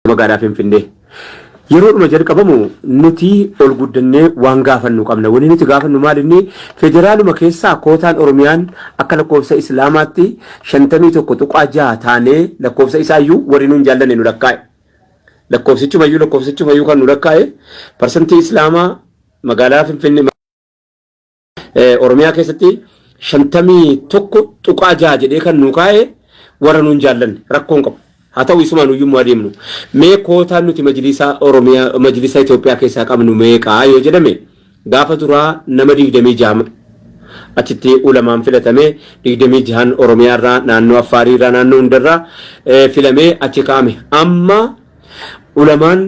Magaalaa Finfinnee. Yeroodhuma jalqabamu nuti ol guddannee waan gaafannu qabna. Wanni nuti gaafannu maal inni federaaluma keessaa kootaan Oromiyaan akka lakkoofsa Islaamaatti 51.6 taanee lakkoofsa isaayyuu warri nuun jaallanne nu lakkaa'e. Lakkoofsichumayyuu kan nu lakkaa'e parsantii Islaamaa magaalaa Finfinnee Oromiyaa keessatti 51.6 jedhee kan nu kaa'e warra nuun jaallanne rakkoon qabu. Haa ta'u isumaan uyyummaa deemnu. Mee kootaan nuti majlisaa Oromiyaa majlisaa Itoophiyaa keessaa qabnu meeqaa yoo jedhame gaafa duraa nama 26 achitti ulamaan filatame 26 Oromiyaa irraa naannoo Affaarii irraa naannoo hundarraa filamee achi kaa'ame. Amma ulamaan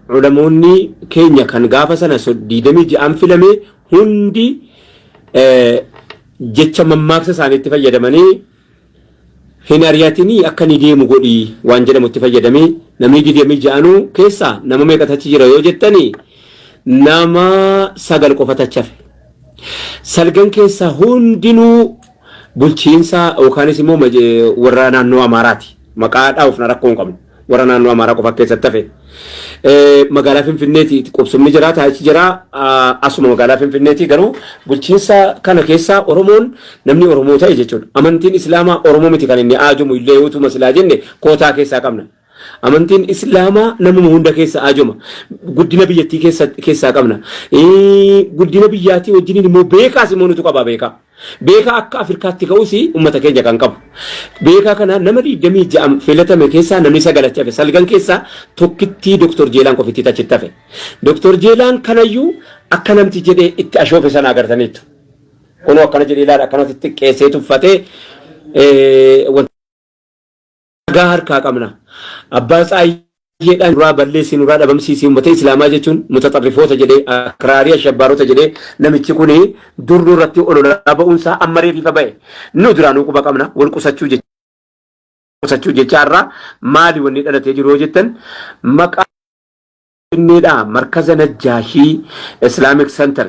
ulamoonni keenya kan gaafa sana 26 filame hundi jecha mammaaksa isaaniitti fayyadamanii hin ari'atinii akka inni deemu godhi waan jedhamutti fayyadamee namni 26nuu keessaa nama meeqatu achi jira yoo jettanii nama 9 qofatu achi hafe. Salgan keessaa hundinuu bulchiinsa yookaanis immoo warra naannoo Amaaraati. Maqaa dhaa'uuf na rakkoo hin qabnu. Warra naannoo Amaaraa qofa keessatti hafe. Magaalaa Finfinneeti qubsumni jira taayichi jira asuma magaalaa Finfinneeti garuu bulchiinsa kana keessaa Oromoon namni Oromoo ta'e jechuudha. Amantiin Islaamaa Oromoo miti kan inni aajomu illee utuma silaa jenne kootaa keessaa qabna. Amantiin Islaamaa namuma hunda keessa aajoma. Guddina biyyattii keessaa qabna. Guddina biyyaatii wajjiniin immoo beekaas immoo nutu qaba beekaa. Beekaa akka Afrikaatti ka'us uummata keenya kan qabu. Beekaa kana nama 26 filatame keessaa namni 9 achi hafe. Salgan keessaa tokkittii Dr. Jeelaan qofittii achitti hafe. Dr. Jeelaan kanayyuu akka namti jedhee itti ashoofe sana agartaniittu. Kunoo akkana jedhee ilaala akkanatti xiqqeessee tuffatee ragaa harkaa qabna. Abbaa Tsaayyeedhaan nurraa balleessi nurraa dhabamsiisi uummata Islaamaa jechuun mutaxarrifoota jedhee akraarii ashabbaarota jedhee namichi kuni dur nurratti ololaa ba'uunsaa amma reef ifa ba'e. Nu duraanuu quba qabna wal qusachuu jecha qusachuu jecha irraa maali wanni dhalatee jiru yoo jettan maqaa Finfinneedhaa markaza Najjaashii Islamic Center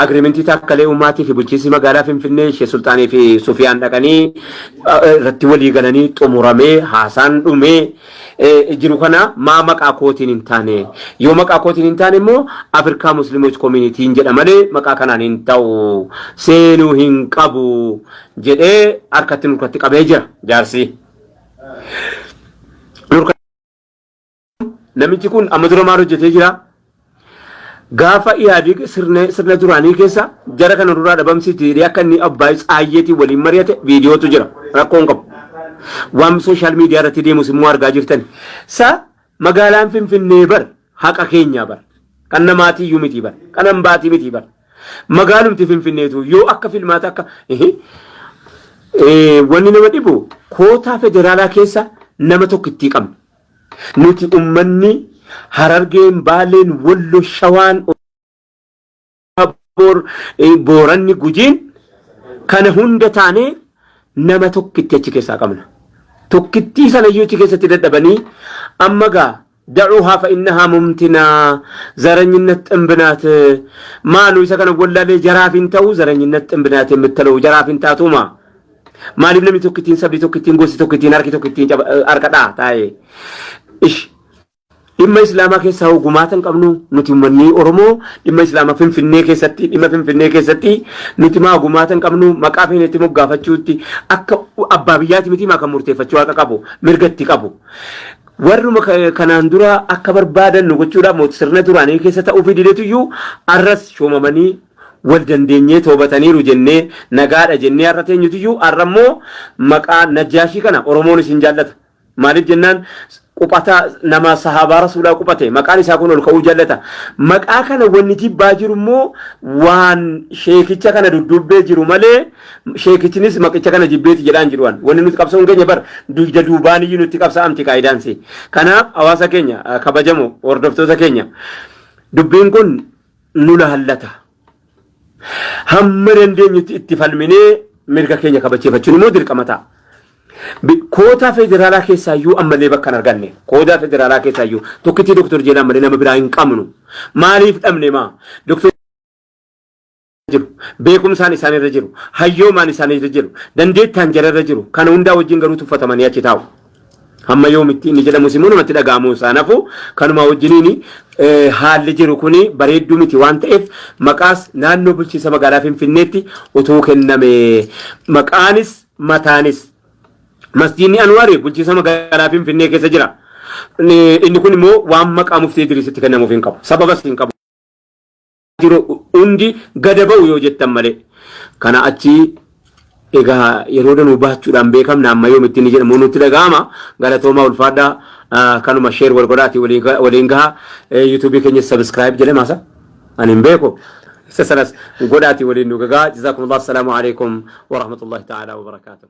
Agriimentii Taakkalee Uumaatii fi bulchiinsi magaalaa Finfinnee Sheek Sulxaanii fi Sufiyaan dhaqanii irratti walii galanii xumuramee haasaan dhumee jiru kana maa maqaa kootiin hin taane yoo maqaa kootiin hin taane immoo Afrikaa Musliimoch Koominitiin jedha malee maqaa kanaan hin ta'u seenuu hin qabu jedhee harkatti nurkatti qabee jira jaarsi. Namichi kun amma dura maal hojjetee jira? Gaafa Ihaadig sirna duraanii keessa jara kana duraa dhabamsiiti jedhee akka inni abbaa Tsaayyeetiin waliin mari'ate viidiyootu jira. Rakkoo hin qabu. Waan sooshaal miidiyaa irratti deemus immoo argaa jirtan. Sa magaalaan Finfinnee bar haqa keenyaa bar. Kan namaatii iyyuu miti bar. Kan hambaatii miti bar. Magaalumti Finfinneetu yoo akka filmaata akka wanni nama dhibu kootaa federaalaa keessa nama tokkittii qabna. Nuti ummanni Harargeen, Baaleen, Wollo, Shawaan, Booranni, Gujiin kana hunda taanee nama tokkitti achi keessaa qabna. Tokkittii sana iyyuu achi keessatti dadhabanii amma gaa da'uuhaa fa innahaa mumtinaa zaranyinnet xinbinaat maalu isa kana wallaalee jaraaf hin ta'u zaranyinnet xinbinaat የምትለው jaraaf hin taatuuma. Maaliif namni tokkittiin sabni tokkittiin gosti tokkittiin harki tokkittiin harka dhaa taa'ee. Ish dhimma islaamaa keessaa hoo gumaata hin qabnu nuti uummanni Oromoo dhimma islaamaa Finfinnee keessatti dhimma Finfinnee keessatti nuti maa gumaata hin qabnu maqaa feenetti moggaafachuutti akka abbaa biyyaati miti maa kan murteeffachuu haqa qabu mirga itti qabu. Warruma kanaan dura akka barbaadan nu gochuudhaaf sirna duraanii keessa ta'uufii didetuyyuu arras shoomamanii wal dandeenyee toobataniiru jennee nagaadha jennee har'a teenyutuyyuu har'a immoo maqaa Najjaashii kana Oromoonis hin jaallata. Maaliif jennaan quphata nama sahaabaa rasuulaa quphate maqaan isaa kun ol ka'uu jaallata. Maqaa kana wanni jibbaa jiru immoo waan sheekicha kana dudduubbee jiru malee sheekichinis maqicha kana jibbeeti jedhaan jiru waan. Wanni nuti qabsa'uun keenya bar dugda duubaan iyyuu nutti qabsa'amti kaayidaansi. Kanaaf hawaasa keenya kabajamoo hordoftoota keenya dubbiin kun nu laallata. Hamma dandeenyutti itti falminee mirga keenya kabachiifachuun immoo dirqama ta'a. Kootaa federaalaa keessaayyuu ammallee bakka hin arganne. Kootaa federaalaa keessaayyuu tokkittii Dooktor Jeelaan malee nama biraa hin qabnu. Maaliif dhabne maa? Dooktor jiru. Beekumsaan isaan irra jiru. Hayyoomaan isaan irra jiru. Dandeettaan jara irra jiru. Kana hundaa wajjin garuu tuffatamanii achi taa'u. Hamma yoomitti inni jedhamus immoo namatti dhaga'amuu isaa nafu kanuma wajjiniin haalli jiru kun bareedduu miti waan ta'eef maqaas naannoo bulchiinsa magaalaa Finfinneetti utuu kenname maqaanis mataanis masjiidni Anwaari bulchiinsa magaalaa Finfinnee keessa jira. Inni kun immoo waan maqaa muftii Idriisitti kennamuuf hin qabu. Sababas hin qabu. jiru hundi gada ba'u yoo jettan malee. Kana achi egaa yeroo danuu baachuudhaan beekamna amma yoomitti inni jedhamu nutti dhaga'ama. Galatoomaa ulfaadhaa kanuma sheer wal godhaati waliin gaha. Yuutuubii keenya sabiskiraayib jedhama isa. Ani hin beeku. Isa sanas godhaati waliin nu gagaa. Jazaakumullah. Assalaamu alaikum wa rahmatullahi ta'ala wa barakaatuh.